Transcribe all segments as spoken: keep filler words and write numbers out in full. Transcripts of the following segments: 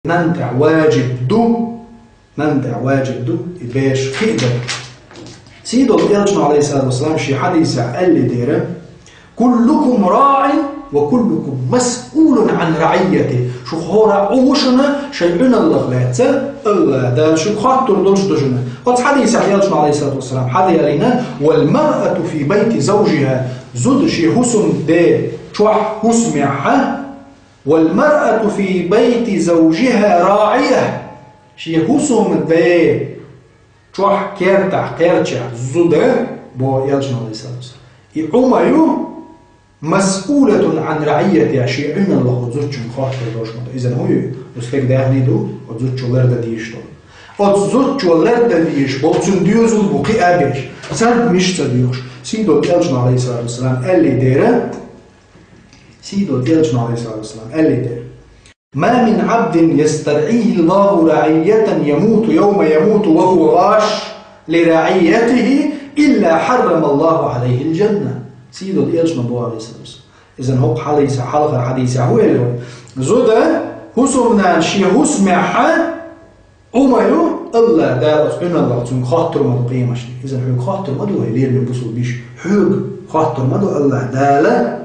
Нанна тӀехь ваджиб ду, нанна тӀехь ваджиб ду и бераш кхиадар. Сийдолчу Элчано, Ӏалайхиссалату вассалам, шен хьадисехь аьлла дера: «Куллукум раӀин ва куллукум масъулун Ӏан раӀийятихи». Шух хӀора а Ӏу ву шуна шайн Ӏуьналлах лаьцна, АллахӀ Дала шуьга хоттур долуш ду шуна. Оцу хьадисехь Элчано, Ӏалайхиссалату вассалам, хьадиялийна: «Вал маръату фи байти завжиха», зуда шен хӀусамден чохь, хӀусамехь, «Вал маръату фи байти завжиха раӀия». Шен хӀусамден чохь, кертахь, кхерчехь зуда, боху Элчано, Ӏалайхиссалату вассалам, и Ӏу ма ю, «масъулатун Ӏан раӀийятиха», шен Ӏуьналлах оцу зудчунна хоттур долуш ма ду. Иза хӀун ю? Оцу стеган даьхни ду оцу зудчо лардан дезаш долу. Оцу зудчо лардан дезаш болу цуьнан доьзал бу кхин а берш, сардамаш ца доьхуш. Сийдолчу Элчано, Ӏалайхиссалату вассалам, аьлла дера, Сийдолчу Элчано, Ӏалайхиссалату вассалам, аьлла дера: «Ма мин Ӏабдин ястарӀийхи Аллаху раӀийятан ямуту явма ямуту ва хува гӀаш ли раӀийятихи илла хьаррама Аллаху Ӏалайхил джанна». Сийдолчу Элчано боху, Ӏалайхиссалату вассалам. Иза хӀокху хьалийса хьалхара хьадисехь хӀун элира? Зуда, хӀусамнана шен хӀусамехь Ӏу ма ю, АллахӀ Дала оцу Ӏуьналлах цуьнга хоттур ма ду къематдийнахь. Иза хьоьга хоттур ма ду, хӀай лераме бусулба йиша, хьоьга хоттур ма ду АллахӀ Дала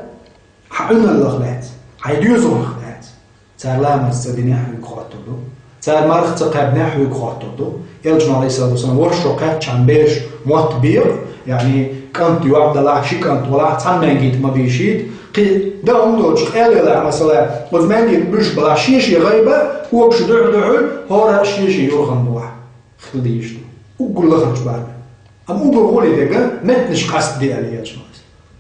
хьан Ӏуьналлах лаьцна, хьайн доьзалх лаьцна. Цара ламаз ца динехь хьоьга хоттур ду. Цара марха ца кхаьбнехь хьоьга хоттур ду. Элчано, Ӏалайхиссалату вассалам, ворхӀ шо кхаьчча беш мотт бекъа, яъни кӀант йоӀ далахь, ши кӀант валахь, цхьана маьнгитӀа ма бийшийта. Кхин дан хӀума доцуш къайлаялахь, масала, оцу маьнгитӀа буьжуш балахь, шен-шен гӀайба, когаш дуьхьал-дуьхьал, хӀора а шен-шен юрханна бохь. Хила дезаш ду. Уггар лахарчу барамехь. Амма уггар гӀоле дерг меттанаш къастаде аьлла Элчано.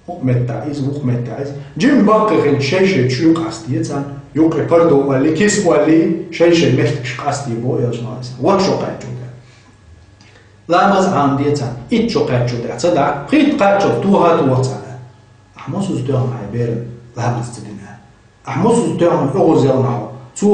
ХӀокху меттехь иза, вукху меттехь иза. Жимма баккхий хилча шай-шай чоь къастае царна. Юккъе пардо олий, киса олий, шай-шай меттигаш къастае боху Элчано. ВорхӀ шо кхаьчча тӀехь ламаз Ӏамаде царна. Итт шо кхаьчча тӀехь ца дахь, пхийтта кхаьччалц тоха а тоха царна. Ахьа масазза тоьхна хьайн берана ламаз ца дина? Ахьа масазза тоьхна оьгӀаз яьлла хьо, цо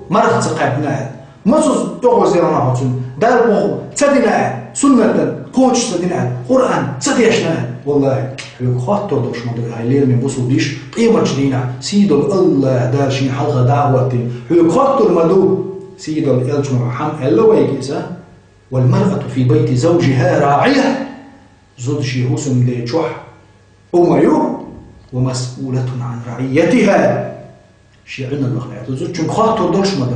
марха ца кхаьбна аьлла? Масазза оьгӀаз яьлла хьо, цуьнан Дала боху ца дина аьлла, суннатан кхочуш ца дина аьлла, Къуръан ца дешна аьлла? ВаллахӀи, хьоьга хоттур долуш ма ду, хьайн лераме бусулба йиша, къематдийнахь сийдолу АллахӀ Дала шена хьалха дӀа а хӀоттийна, хьоьга хоттур ма ду. Сийдолу Элчано хьан аьлла вайга иза: «Вал маръату фи байти завжиха раӀия». Зуда шен хӀусамден чохь Ӏу ма ю, «ва масъулатун Ӏан раӀийятиха». Шен Ӏуьналлах лаьцна зудчуьнга хоттур долуш ма ду.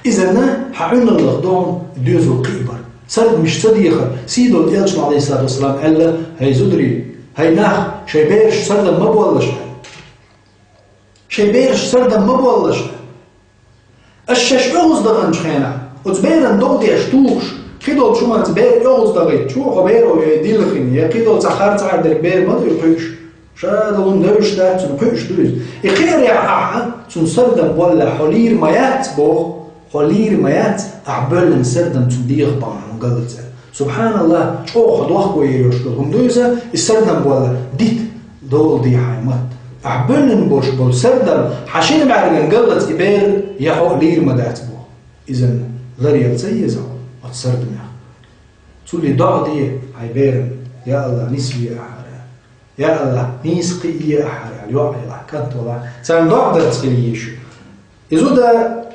Иза хьан Ӏуьналлах ду хьуна доьзал кхиабар, сардамаш ца дехар. Сийдолчу Элчано, Ӏалайхиссалату вассалам, аьлла: «ХӀай зударий, хӀай нах, шайн бераш сардам ма боллаш». Шайн бераш сардам ма боллаш. Аш шаьш оьгӀаз даханчу хенахь, оцу беран дов деш тухуш, кхидолчу хӀуманца бер оьгӀаз дахийтича, хьо беро я дилхина, я кхидолу цхьа харцахьара дерг бер ма ду и кхуьуш. Ша долун девзаш дац, цунна кхуьуш ду иза. И кхиарехь ахьа цунна сардам боллехь, хьо лийр ма яц боху, хьо лийр ма яц, ахьа боьллина сардам цунна дегӀах бахьана хьуна галлалц. СубхьаналлахӀ, чӀогӀа дохко йоьрзуш долу хӀума ду иза, и сардам болла дита доладе хьайн матта. Ахьа боьллина болуш болу сардам хьан шина бӀаьргана галлалц и бер я хьо лийр ма дац боху. Иза ларъяла ца еза хьо оцу сардамех. Цуьнан доӀа де хьайн берана: «Я АллахӀ, нисве ахьара». «Я АллахӀ, нийса кхиае ахьара», аьлла, йоӀ йолахь, кӀант волахь. Царна доӀа дарца хила еза шу. И зуда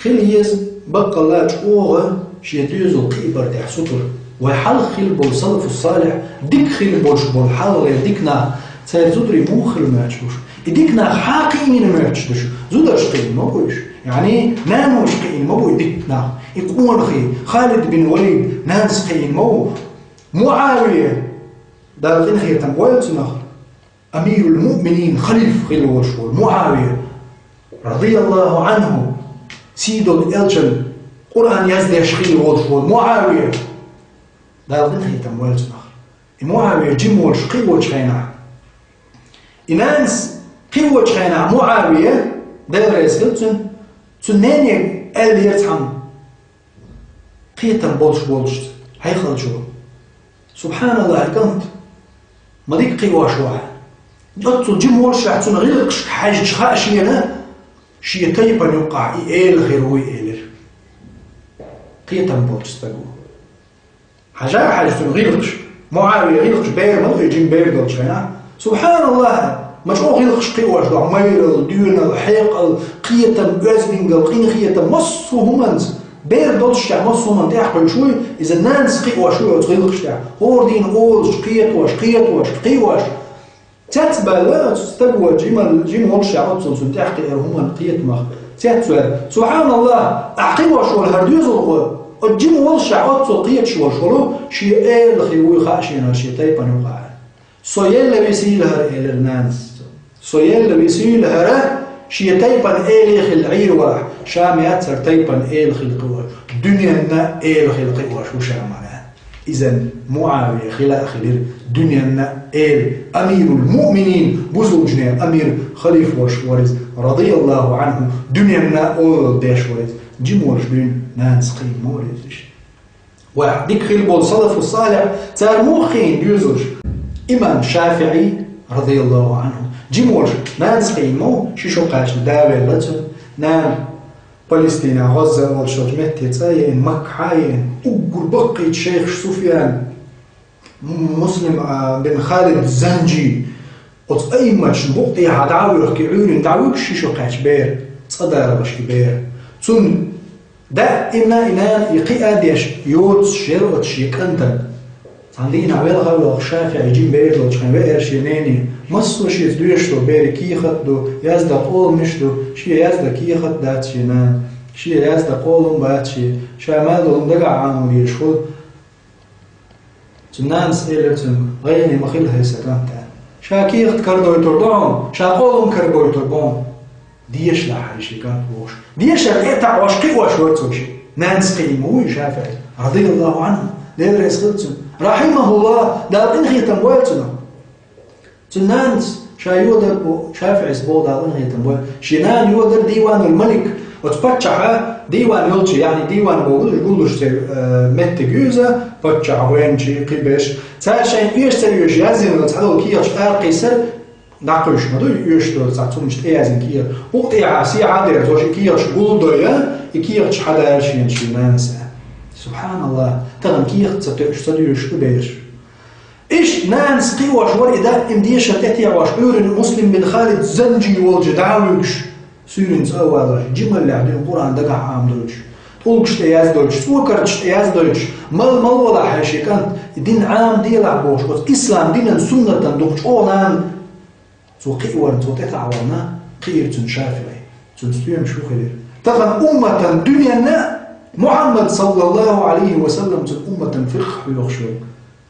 хила еза баккъалла чӀогӀа шен доьзал кхиабар тӀехь сутара. Вай хьалха хилла болу салафу салихь, дика хилла болуш болу хьалхалера дика нах, церан зударий муха хила моьттуш бу шу? И дика нах хьан кхиийна моьттуш ду шу? Зударша кхиийна ма бу уьш. Яъни, наноша кхиийна ма бу и дика нах. И къонахий, Халид бин Валид, нанас кхиийна ма ву. МуӀавия, Дала къинхетам бойла цунах, амирул муъминин, халифа хилла волуш волу МуӀавия, радияллаху анху, сийдолу Элчан Къуръан яздеш хилла волуш волу МуӀавия, Дала къинхетам бойла цунах. И МуӀавия жима волуш кхиочу хенахь, и нанас кхиочу хенахь МуӀавия, Дела реза хила цунна, цуьнан нене аьллера цхьамма, кхетам болуш волчу хьехалчо: «СубхьаналлахӀ, кӀант, ма дика кхиош ву хьан». Оццул жима волуш ву цуьнан гӀиллакхашка хьаьжча хаьа шена, шен тайпана юккъахь и эла хир вуй элира. Кхетам болчу стаг ву. Хьажа а хьаьжча цуьнан гӀиллакхаш, МуӀавия гӀиллакхаш бер ма ду и жима бер долчу хенахь. СубхьаналлахӀ, Ма чӀогӀа гӀиллакхаш кхиош ду, майрал, доьнал, хьекъал, кхетам, оьздангалла, къинхетам, массо а хӀуманца, бер долччохь массо а хӀуманна тӀехь кхуьуш вуй, иза нанас кхиош вуй оцу гӀиллакхаш тӀехь. ХӀора дийнахь олуш, кхетош, кхетош, кхиош. Цец баьлла оцу стага, жима, жима волуш оццул цунна тӀехь кхиар хӀуманна кхетамах. Цец ваьлла. СубхьаналлахӀ, ахь кхиош волу хӀара доьзалхо, оцу жима волуш оццул кхеташ волуш волу, шен эла хир вуй хаьа шена шен тайпана юкъахь. Со елла висийла хӀара, элира нанас. Со елла висийла хӀара, шен тайпана эле хилла Ӏийр валахь, ша ма яц хӀара тайпана эла хилла кхиош. Дуьненна эла хилла кхиош ву ша ма ваьлла. Иза Муавия хила а хилира дуьненна эла, амирул муъминин, бусулбанийн амир, халифа волуш вара иза, радияллаху анху, дуьненна олалла деш вара иза. Жима волуш дуьйна нанас кхиийна ма вара иза иштта. Вай, дика хилла болу салафу салихь, цара муха кхиийна доьзалш? Имам ШафиӀи, радияллаху анху, жима волуш, нанас кхиийна ма ву, ши шо кхаьчна да велла цуьнан. Нана Палестина, Газа олуш йолчу метте цӀа а йина, Макка а йина, уггар баккхийчу шайхаш Суфьян, Муслим, а, бин Халид Занжи, оцу аимматашна букъ тӀехьа дӀа а воьхкий, Ӏуьйранна дӀавуьгуш ши шо кхаьчна бер, цӀа даралаш и бер. Цунна даима и нана и кхиа а деш, йоцуш яра оцу шен кӀантана. Цхьана дийнахь велха а воьлхуш ШафиӀи жима бер долчу хенахь веара шен нене. Массо а шеца доьшуш долу берийн кехат а ду, яздан къоламаш а ду, шен яздан кехат а дац шен нанас, шен яздан къолам а бац шен, ша мел долу дагахь Ӏамор еш хуьлу. Цу нанас элира цуьнга: «ГӀайгӀане ма хила хьайн, сан кӀант, — аьлла. — Ша кехат карадойтур ду хьуна, ша къолам карагойтур бу хьуна. Дешалахь хьайн шен кӀант», — бохуш. Дешар тӀе а таӀош кхиош вара цо шен. Нанас кхиийна ма вуй ШафиӀи, радияллаху анху, Дела реза хила цунна. РахьимахӀуллахӀ, Дала къинхетам бойла цунах. Цу нанас ша йодар бу, ШафиӀис боху, Дала къинхетам бойла, шен нана йодар Диванул Малик, оцу паччахьа диван йолчу, яъни диван бохург гуллуш церан, э, меттиг ю иза, паччахь венчи, кхиберш. Цара шайна оьшуш ца оьшуш, яздина цхьадолу кехаташ аракхиссар, дӀакхуьйсуш ма ду, оьшуш долу цхьа цуннаш тӀеяздина кехат. Укх тӀехьа сехьа а дер, цо ши кехаташ гулдойа, и кехаташ хьадара шена шен нанас. СубхьаналлахӀ, тахана кехат ца тоьуш, ца доьшуш ду бераш. Иштта нанас кхиош вара и даима дешар тӀетеӀош, Ӏуьйранна Муслим бин Халид Занжи волчу дӀа а вуьгуш, суьйранна цӀа а валош, жималлехь дуьйна Къуръан дагахь Ӏамадойтуш, тӀулгаш тӀе яздойтуш, цӀокарчаш тӀе яздойтуш, мала-мала валахь хьайн шен кӀант, и дин Ӏамаделахь бохуш, оцу ислам динан суннатан дукха чӀогӀа нана. Цо кхиаварна, цо тӀетаӀаварна, кхиира цуьнан ШафиӀи. Цуьнан стоьмаш хӀун хилира? Тахана умматан дуьненна Мухьаммад, саллаллаху Ӏалайхи ва саллам, цуьнан умматан фикъхӀ хьоьхуш верг.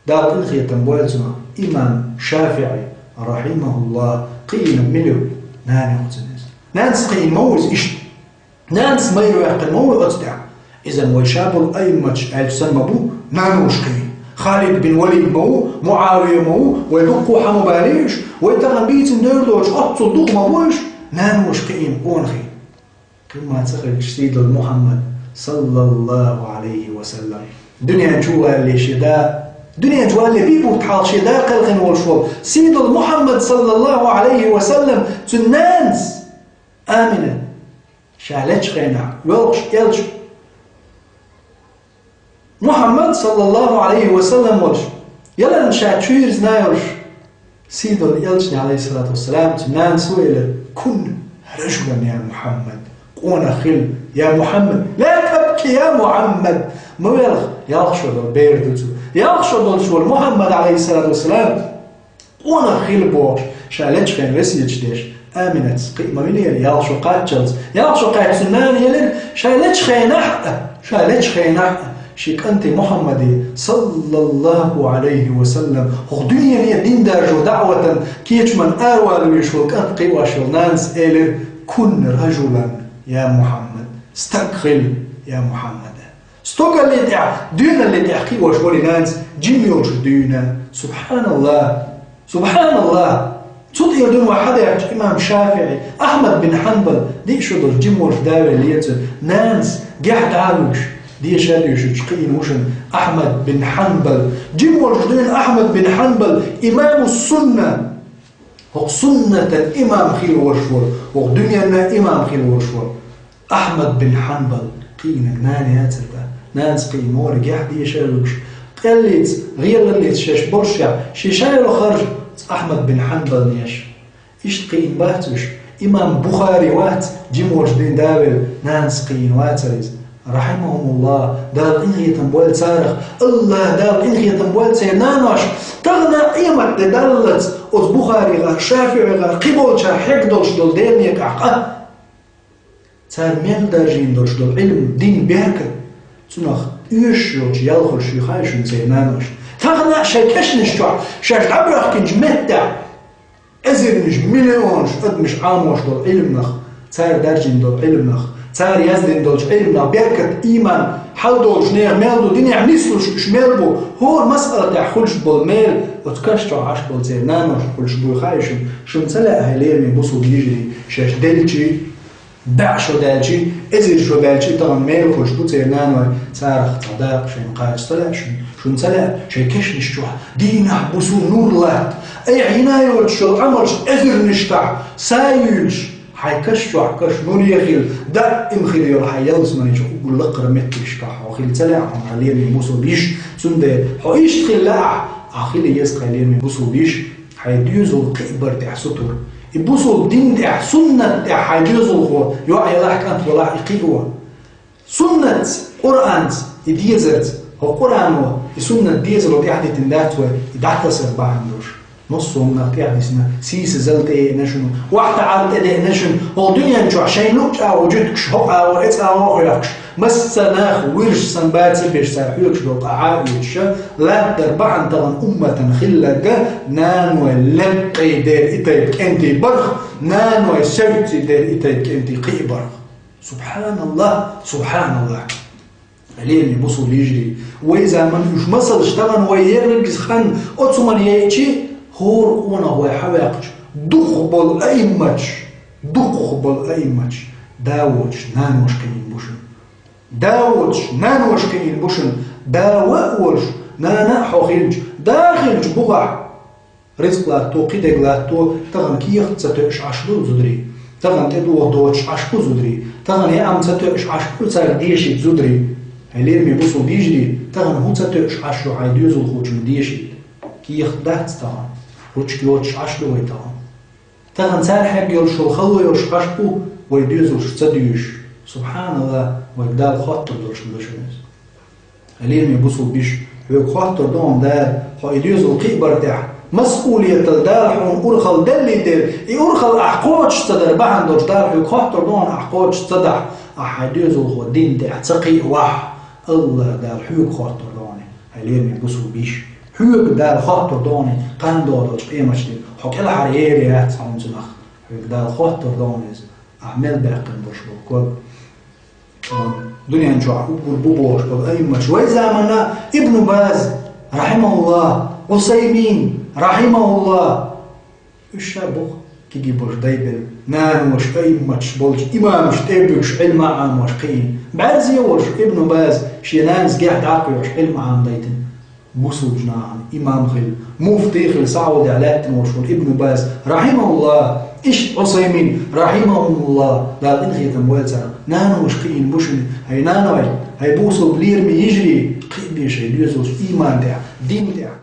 Дала къинхетам бойла цунах, имам ШафиӀи, рахьимахуллахӀ, кхиийна мила ю? Нана ю цуьнан иза. Нанас кхиийна ма ву иза иштта. Нанас майра ваьккхина ма ву оцу тӀехь. Иза вай ша болу аимматаш аьлча санна ма бу, наноша кхиийна. Халид бин Валид ма ву, Муавия ма ву, вай дуккха хьан ма балийна уьш, вай тахана бийцина девр доцуш оццул дукха ма бу уьш, наноша кхиийна къонахий. Кхин ма ца хилча сийдолу Мухьаммад, саллаллаху Ӏалайхи ва саллам. Дуьнен чу валале шен да, дуьнен чу валале бийбухт хьалха шен да кхелхина волуш волу сийдолу Мухьаммад, саллаллаху Ӏалайхи ва саллам, цуьнан нанас Амина. Ша лечу хенахь, воьлхуш элча Мухьаммад, саллаллаху Ӏалайхи ва саллам, волуш, ялан ша чуьйрзина йолуш, сийдолу элчане, Ӏалайхиссалату вассалам, цу нанас ву элира: «Кун ражулан, я Мухьаммад, къонах хила, я Мухьаммад, ла табки, я Мухьаммад, ма велха, ялх шо долу бер ду цо, ялх шо долуш волу Мухьаммад, Ӏалайхиссалату вассалам». Къонах хила бохуш, ша лечу хенахь весеташ деш, Аминатс кхиа ма винера, ялх шо кхаччалц. Ялх шо кхаьчча нана елира, ша лечу хенахь а, ша лечу хенахь а, шен кӀанте Мухьаммаде, саллаллаху Ӏалайхи ва саллам, хӀокху дуьнене дин даржо даӀватан кечаман аравала веш волу кӀант кхиош йолу нанас элира: «Кун ражулан, я Мухьаммад, стаг хила, я Мухьаммад». Стогаллин тӀехь, дуьйналлин тӀехь кхиош вара и нанас, жима йолчу дуьйна. СубхьаналлахӀ! СубхьаналлахӀ! Цу тӀера дуьйна вай хьадаьхкича имам ШафиӀи, Ахьмад бин Хьанбал, диъ шо долуш жима волуш да веллера цуьнан, нанас гехь дӀа а вуьгуш, деша а доьшуш кхиийна ву шуна Ахьмад бин Хьанбал. Жима волуш дуьйна Ахьмад бин Хьанбал, имаму сунна. ХӀокху суннатан имам хила волуш волу, хӀокху дуьненна имам хила волуш волу Ахьмад бин Хьанбал кхиийнарг нана яцара тӀаккха. Нанас кхиийна ма вара, гехь деша а вуьгуш, къеллица, гӀелаллица шаьш болушехь, шен ша йолу харж Ахьмад бин Хьанбална еш. Иштта кхиийна бац уьш. Имам Бухари вац, жима волчу дийнахь да велла, нанас кхиийна вацара иза. Рахьимахумуллах, Дала къинхетам бойла царах, АллахӀа Дала къинхетам бойла церан нанош. Тахана къематде даллалц оцу Бухаригара, ШафиӀигара, кхиболчара хьегна долуш долу Делан некъахь къа. Цара мел даржийна долуш долу Ӏилма, дин, беркат, цунах оьшуш йолчу ял хуьлуш ю хаьий шуна церан нанош. Тахана а шайн кешнаш чохь шаьш дӀабоьхкинчу меттехь, эзарнаш, миллионаш адамаш Ӏамош долу Ӏилманах, цара даржийна долу Ӏилманах, цара яздина долчу Ӏилманах беркат, ийман хьал долуш нехан мел ду, динехь нислуш уьш мел бу, хӀора масъала тӀехь хуьлуш болу мел оцу каш чохь Ӏаш болу церан нанош хуьлуш буй хаьий шуна? Шуна ца лаьа, хьайн лераме бусулба йижарий, шаьш делчий, бӀе шо даьлчий, эзар шо даьлчий, тахана мел хуьлуш бу церан наной, царах цхьа дакъа шайна кхача ца лаьа шуна? Шуна ца лаьа, шайн кешнаш чохь дийнахь, бусул нур латта, айхьа йина йоцуш йолу Ӏамалш эзарнашкахь са а юьйлуш, хьайн каш чохь каш нур ян хила, даим хир йолу хьайн ялсамани чу уггар лакхара меттигашкахь хьо хила ца лаьа хьуна, хьайн лераме бусулба йиша? Цундела хьо иштта хила лаахь, ахь хила еза, хьайн лераме бусулба йиша. Хьайн доьзал кхиабар тӀехь сутур. И бусулба дин тӀехь, суннат тӀехь хьайн доьзалхо, йоӀ елахь, кӀант валахь, и кхио. Суннатца, Къуръанца, и дезарца, хӀокху Къуръано, и суннат дезаро тӀаьхьадитина дац вай, и дӀатасар бахьана долуш. Массо а хӀуманах тӀаьхьадисина, сийсазалла тӀеэна шуна, охьатаӀар тӀедеана шуна, хӀокху дуьнен чохь шайна луъучу агӀор жуьгташ, хӀокху агӀор, эцу агӀор а хьоьхкуш, массанах вуьрш санна баца беш цара хьоьгуш долу къа Ӏа а оьцуш, латтар бахьана тахана умматана хилларг, наной лепкъий дера и тайпа кӀентий барх, наной севцций дера и тайпа кӀентий кхиабарх. СубхьаналлахӀ, субхьаналлахӀ. Лераме бусулба йижарий, вай заман уьш масалш тахана вай ерриг иза хан оцу хӀуманна яйчи, хӀора къонах вай хьаваьккхича, дукхахболу аимматаш, дукхахболу аимматаш да воцуш нанош кхиийна бу шуна. Да воцуш нанош кхиийна бу шуна. Да ва а волуш, нана а хьо хилча, да хилча бухахь, рицкъ латто, кхидерг латто, тахана кехат ца тоьуш Ӏаш ду зударий? Тахана тӀедогӀа доцуш Ӏаш бу зударий? Тахана яам ца тоьуш Ӏаш ду цаьрга дешийта зударий? Хьайн лераме бусулба йижарий, тахана хӀун ца тоьуш Ӏаш ю хьайн доьзалхочунна дешийта? Кехат дац тахана? Ручка йоцуш Ӏаш ду вай тахана? Тахана цара хьегна йолуш йолу хало йолуш Ӏаш бу вай доьзалш ца дуьйш? СубхьаналлахӀ, вайга Дала хоттур долуш ма ду шуна иза. Лераме бусулба йиша, хьоьга хоттур ду хьуна Дала, хьо и доьзал кхиабар тӀехь, масъулиятал Дала хьуна урхалла деллий дела, и урхалла ахь кхочуш ца дар бахьана долуш Дала хьоьга хоттур ду хьуна, ахь кхочуш ца дахь, ахь хьайн доьзалхо дин тӀехь ца кхиавахь, АллахӀ Дала хьоьга хоттур ду хьуна, хьайн лераме бусулба йиша. Хьоьга Дала хоттур ду хьуна, кхана догӀу долчу къематдийнахь, хьо кӀелхьара ер яц хьуна цунах. Хьоьга Дала хоттур ду хьуна иза, ахь мел баьккхина болуш болу ког. Дуьнен чохь уггар бу бохуш болу аимматаш вай заманна Ибн Баз, рахьимахуллах, Усаймин, рахьимахуллах. Уьш ша бу-кх кегий болуш дай белла, нанош, аимматаш болчу имамашна тӀе а буьгуш, Ӏилма а Ӏамош кхиийна. БӀаьрзе а волуш, Ибн Баз шен нанас гехь дӀа а кхоьхьуш, Ӏилма Ӏамадайтина. Бусулба нахана имам хилла, муфти хилла Саудехь лаьттина волуш волу Ибн Баз, рахьимахуллах, иштта Усаймин, рахьимахумуллах, Дала къинхетам бойла царах, нанош кхиийна бу шуна, хьайн наной, хьайн бусулба лераме йижарий, кхиабе шайн доьзалш иман тӀехь, дин тӀехь,